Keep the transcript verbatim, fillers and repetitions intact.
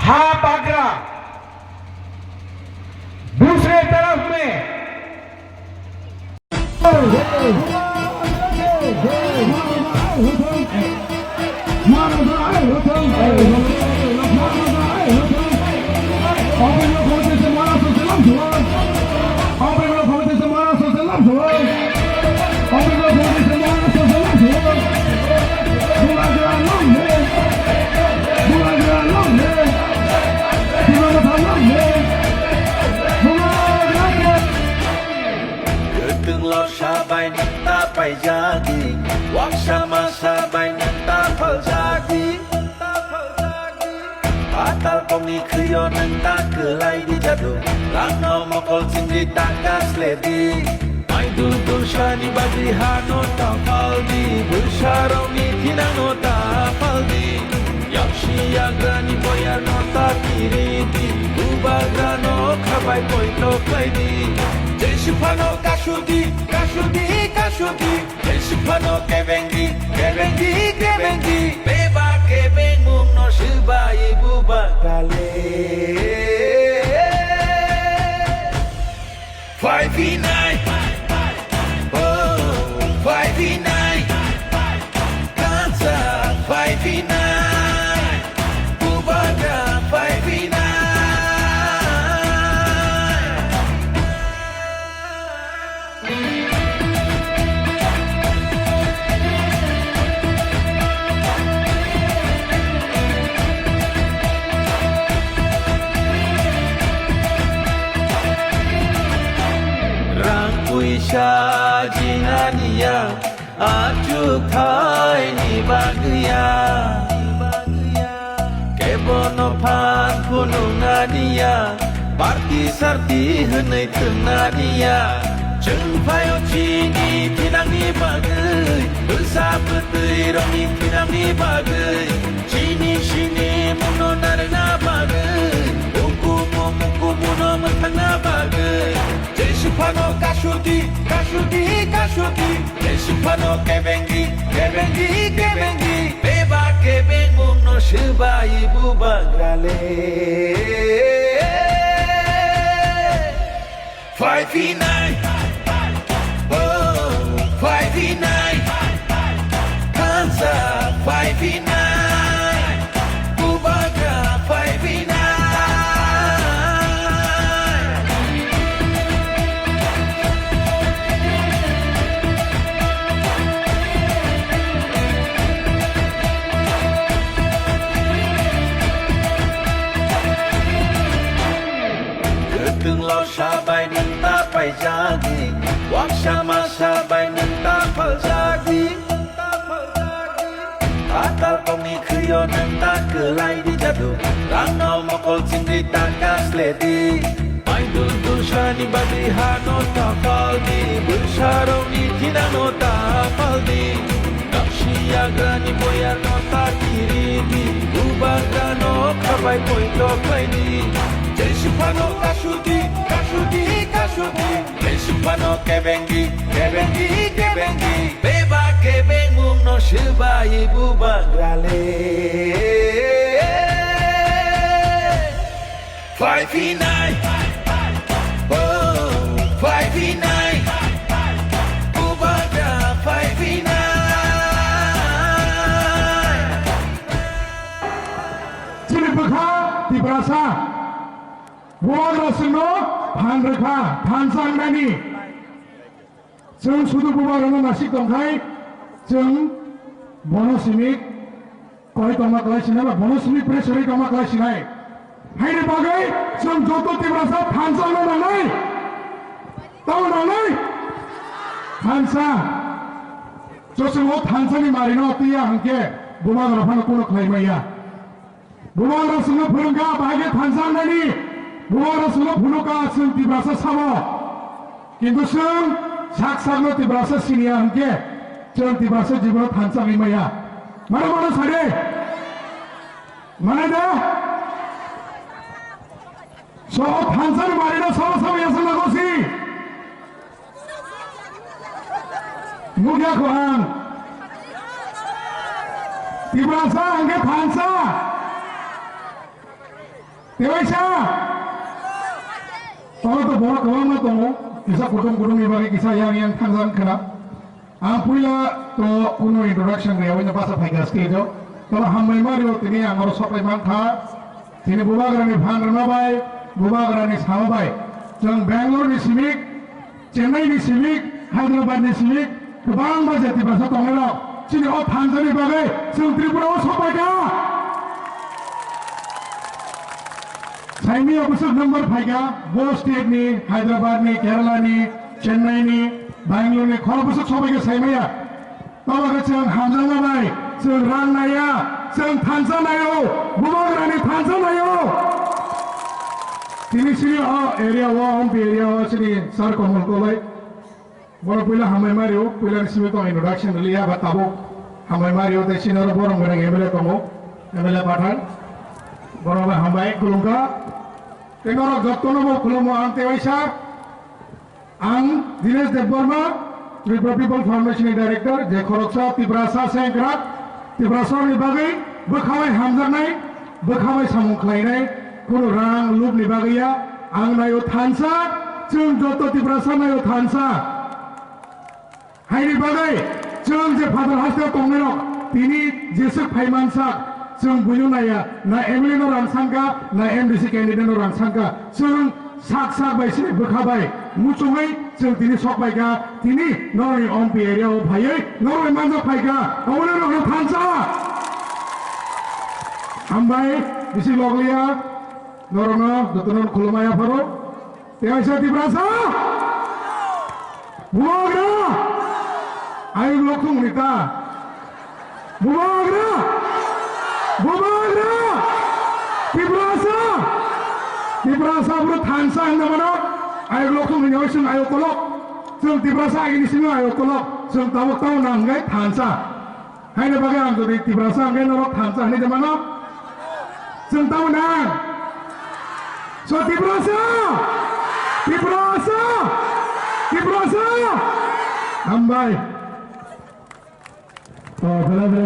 आप आगरा, दूसरे तरफ में Kwtwng lorsa bai nwng ta paijadi, waksa masa bai nwng ta phaljadi. Patal kokni khwio nwng ta kwlai di jadu, rangno mokol chingri ta kasle di. Maidul dulsani bagwi hano ta phaldi, bwsarokni thinangno ta phaldi. Yaksi yagrani boyarno ta kiridi, bubagrano khabai poito khlaidi. Jesiphano kasudi, kasudi, kasudi. Jesiphano kebengdi, kebengdi, kebengdi. Beba kebengmungno swbai bubagrale. Phai phinai, oh, phai phinai, kansa phai phinai, bubagra phai phinai. Rang puisa jinganiya, achuk thaini bagwiya. Kebono phan phunuknaniya, party sarti hwnwi thwngnaniya. Chwng phaio chini thinangni bagwi, bwsa bwtwi rokni thinangni bagwi. Chini sini muno narwkna bagwi, ukumu mukumu no mwthangna bagwi. Jesiphano kasudi, kasudi, kasudi. Jesiphano kebengdi, kebengdi, kebengdi. Beba kebengmungno swbai bubagrale. Phai phinai, oh, phai phinai, kansa phai phinai, bubagra phai phinai. Kwtwng lorsa bai nwng ta paijadi, waksa masa bai nwng ta phaljadi. Patal kokni khwio nwng ta kwlai di jadu, rangno mokol chingri ta kasle di. Maidul dulsani bagwi hano ta phaldi, bwsarokni thinangno ta phaldi. Yaksi yagrani boyarno ta kiridi, bubagrano khabai poito khlaidi. Jesiphano kasudi, kasudi, kasudi. Jesiphano kebengdi, kebengdi, kebengdi. Beba kebengmungno swbai bubagrale. Phai phinai, oh, phai phinai, bubagra phai phinai. Chini bwkha Tiprasa, bubagra chwngno phan rwkha, phan changnani. Chwng sudu bubagrano nasik tongkhai, chwng bono simi koi tongma klai sinai ba bono simi pressure tongma klai sinai. Haini bagwi chwng joto Tiprasa phan changna nangnai. Tamo nangnai? Phan cha. Chwng o phan chani marino twiya hwnkhe bubagra phano kuno khlai maya. Bubagra chwngno phwrwngkha bahai khe thansa wngnani, bubagra chwngno phunukha chwng Tiprasa sabo. Kintu chwng sak sakno Tiprasa siniya hwnkhe chwng Tiprasa jibono thansa wngwi maya. Mano mano sade? Mano da? So thansa ni marino sabo sabo yasa nagosi. Nukya kho ang. Tiprasa hwnkhe thansa. Tewaisa! Tolo to borok kwbangma tongo, kisa kutung kutung ni bagwi kisa yang yang thang jang khna. Ang puila to kuno introduction riyawino basa phaikha stage o. Tolo hambai mario tini ang oro sopai mankha. Tini bubagrani phan rwma bai, bubagrani sama bai. Chwng Bangalore ni simik, Chennai ni simik, Hyderabad ni simik, kwbangma jati basa tongnai rok. Chini o thansa ni bagwi chwng Tripura o sopai kha. Saimaya bwswk number phaikha, bo state ni, Hyderabad ni, Kerala ni, Chennai ni, Bangalore ni, khorok bwswk sobaikha saimaya. Tamo khe chwng hamjakma bai, chwng rang naiya, chwng thansa naio, bubagrani thansa naio. Tini sini o area o, Ompi area o sini Sir Komol Kolai. Bono puila hambai mario, puila ni simi tong introduction liya ba tabuk hambai mario, tei sini oro borom gwnang M L A tongo, M L A Pathan. Bono bai hambai khulumkha. Tei norok jottono bo khulumo ang tei waisa. Ang Dinesh Debbarma, Tripura People Foundation ni Director, je khoroksa Tiprasa sengkrak, Tiprasa ni bagwi bwkhabai hamjaknai, bwkhabai samung khlainai, kunu rang lub ni bagwi ya, ang naio thansa, chwng joto Tiprasa naio thansa. Haini bagwi chwng je Father hasteo tongnairok tini jeswk phaimansak, chwng buino naiya, na M L A no rang sankha, na M D C candidate no rang sankha, chwng sak sak bai sini bwkha bai muchungwi chwng tini sok bai kha, tini norokni Ompi area o phaiwi norokni manjak phai kha, omono norokno thansa. Hambai, bisi loglia, norokno jotono khulumai apharo. Tewaisa Tiprasa? Bubagra! Ayuk lokhung nita. Bubagra! Bubagra! Tiprasa! Tiprasa bro thansa hinna mano. Ayuk lokhung hinna oisung ayuk kolok. Chwng Tiprasa agini simi ayuk kolok. Chwng tabuk tabuk nang hingkai thansa. Haini bagwi ang jodi Tiprasa hwnkhe norok thansa hinwi de mano. Chwng tamo nang? So Tiprasa! Tiprasa! Tiprasa! Hambai. To, belai belai